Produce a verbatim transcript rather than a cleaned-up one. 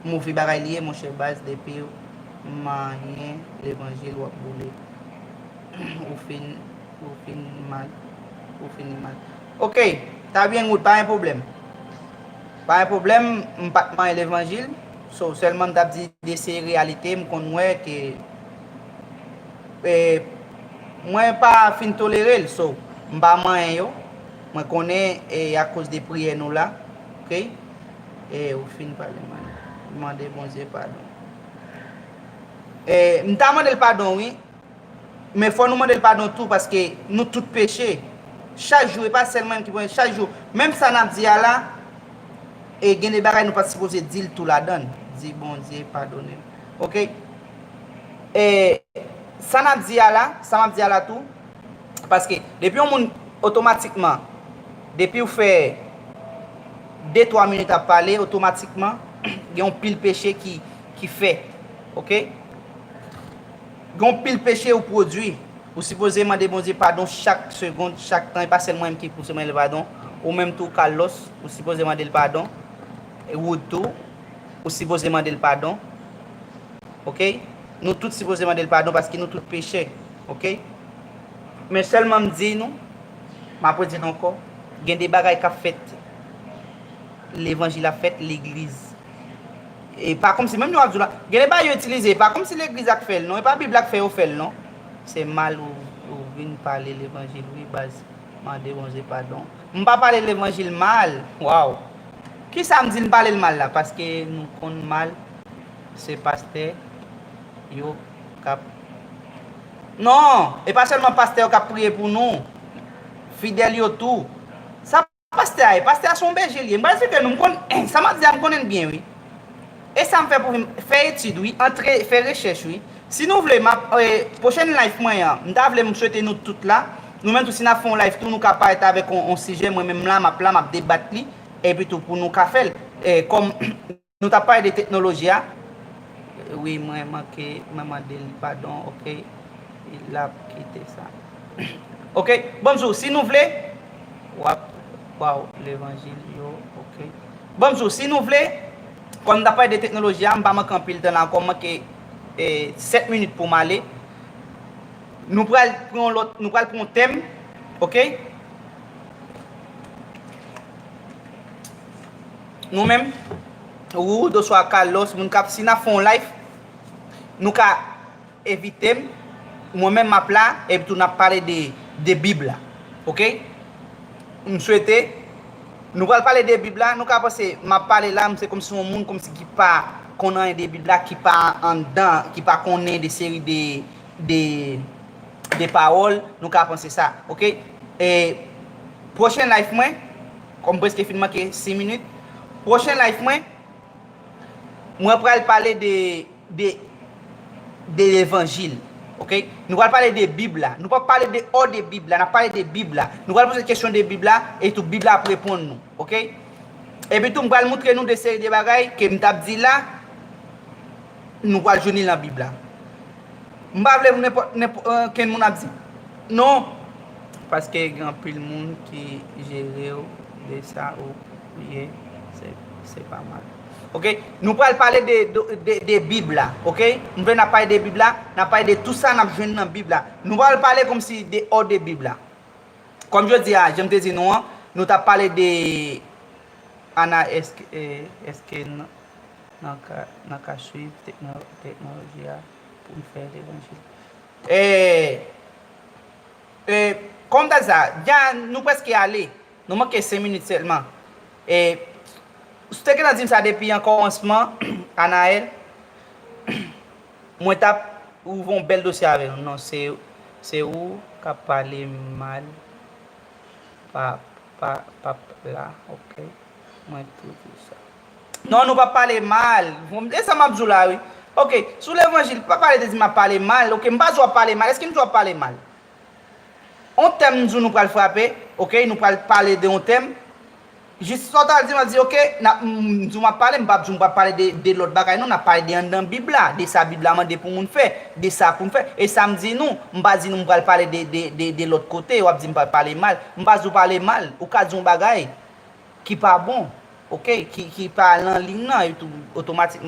Move bagay li ye, monchè baz, depi w manyen levanjil, w ap boule. Ou fin, ou fin mal, ou fini mal. Ok, ta byen good, pa gen pwoblèm. Pa gen pwoblèm, m pa t manyen levanjil. So, sèlman m t ap di de se reyalite, m konn wè ke, e, mwen pa fin tolere l, so, m pa manyen yo. Mwen konnen, e, akoz de priyè nou la, ok? E, ou fin pale mal. Mande Bondye padon. E, m ta mande l padon, wi. Men fò nou mande l padon tou, paske nou tout peche. Chak jou, e pa sèl mwen ki pran, chak jou. Menm sa n ap di a la, e gen de bagay nou pa t sipoze di l tou ladan l. Di Bondye padone m. Ok? E sa n ap di a la, sa m ap di a la tou, paske depi yon moun otomatikman, depi w fè de, twa minit ap pale, otomatikman, gen yon pil peche ki, ki fè. Ok? Gen yon pil peche ou pwodui. Ou sipoze mande Bondye padon chak segonn, chak tan. E pa sèl mwen menm ki pou se mande l padon. Ou menm tou, Carlos, ou sipoze mande l padon. E Wood tou, ou sipoze mande l padon. Ok? Nou tout sipoze mande l padon paske nou tout pechè. Ok? Men sèlman m di nou, m ap redi n ankò, gen de bagay k ap fèt. Levanjil ap fèt, legliz. E pa kòmsi, menm jan w ap di w la, gen de bagay yo itilize, e pa kòmsi legliz la k fè l non, e pa Bib la k fè yo fè l non. Se mal ou, ou vin pale levanjil, wi, baz. Mande Bondye padon. M pa pale levanjil mal. Waw. Kisa m di n pale l mal la? Paske nou konn mal, se pastè yo k ap. Non, e pa sèlman pastè yo k ap priye pou nou. Fidèl yo tou. Sa pastè a ye? Pastè a se yon beje li ye. M pral esplike nou, m konn, sa m ap di a, m konnen l byen, wi. E sa m fè pou vin fè etid, wi, antre, fè rechèch, wi. Si nou vle, m ap, e, pwochèn live mwen an, m ta vle m swete nou tout la, nou menm tou, si n ap fè yon live tou, nou ka parèt avèk yon, yon sijè, mwen menm la, m ap la, m ap debat li, epi tou pou nou ka fè l. E, kòm nou t ap pale de teknoloji a, wi, mwen manke, mwen mande l padon, ok, l ap kite sa. Ok, bon, m di w, si nou vle, w ap, waw, levanjil yo, ok. Bon, m di w, si nou vle, kòm m t ap pale de teknoloji a, m pa manke anpil tan la ankò, m manke, e, sèt minit pou m ale. Nou pral pran yon lòt, nou pral pran yon tèm, ok? Nou menm, Wood oswa Carlos, moun k ap, si n ap fè yon live, nou ka envite m, mwen menm m ap la, epi tou n ap pale de, de Bib la. Ok? M swete, nou pral pale de Bib la, nou ka panse, m ap pale la, m se kòmsi yon moun, kòmsi ki pa konn anyen de Bib la, ki pa anndan, ki pa konnen de seri de, de, de pawòl, nou ka panse sa. Ok? E, pwochen live mwen, kòm preske fin manke sis minit, pwochen live mwen, mwen pral pale de, de, de levanjil. Ok? Nou pral pale de Bib la. Nou p ap pale de hors de Bib la. N ap pale de Bib la. Nou pral poze kesyon de Bib la, e tou Bib la ap reponn nou. Ok? Epi tou, m pral moutre nou de seri de bagay ke m t ap di la, nou pral jwenn li nan Bib la. M pa vle pou nenpòt, nenpòt, euh, kenn moun ap di, non, paske gen anpil moun ki jere w de sa ou ye, se, se pa mal. Ok? Nou pral pale de, de, de, de Bib la, ok? M vle n ap pale de Bib la, n ap pale de tout sa n ap jwenn nan Bib la. Nou pral pale kòmsi de hors de Bib la. Kòm jodi a, jan m te di nou an, nou t ap pale de Ana, èske, eh, èske n, n ka, n ka swiv tekno-, teknoloji a pou n fè levanjil? Eh, eh, kòm ta di sa, dja nou prèske ale. Nou manke senk minit sèlman. E, si w te gentan di m sa depi an kòmansman, Anaèl, mwen t ap ouvri yon bèl dosye avè nou. Non, se, se ou k ap pale mal pa, pa, pap la, ok? Mwen tou di sa. Non, nou p ap pale mal. E sa m ap di w la, wi. Ok, sou levanjil, pa pale de di m ap pale mal, ok? M pa di w ap pale mal. Èske m di w ap pale mal? On tèm m di w nou pral frape, ok? Nou pral pale de on tèm. Jis sa w ta di m, m ap di, ok, n ap, m, m di w m ap pale, m p ap di w m pral pale de, de lòt bagay, non, n ap pale de anndan Bib la, de sa Bib la mande pou moun fè, de sa pou n fè. E sa m di nou, m pa di nou m pral pale de, de, de, de lòt kote, w ap di m pral pale mal. M pa di w pale mal, ou ka di yon bagay ki pa bon, ok, ki, ki pa nan liy nan, e tou, otomatikman,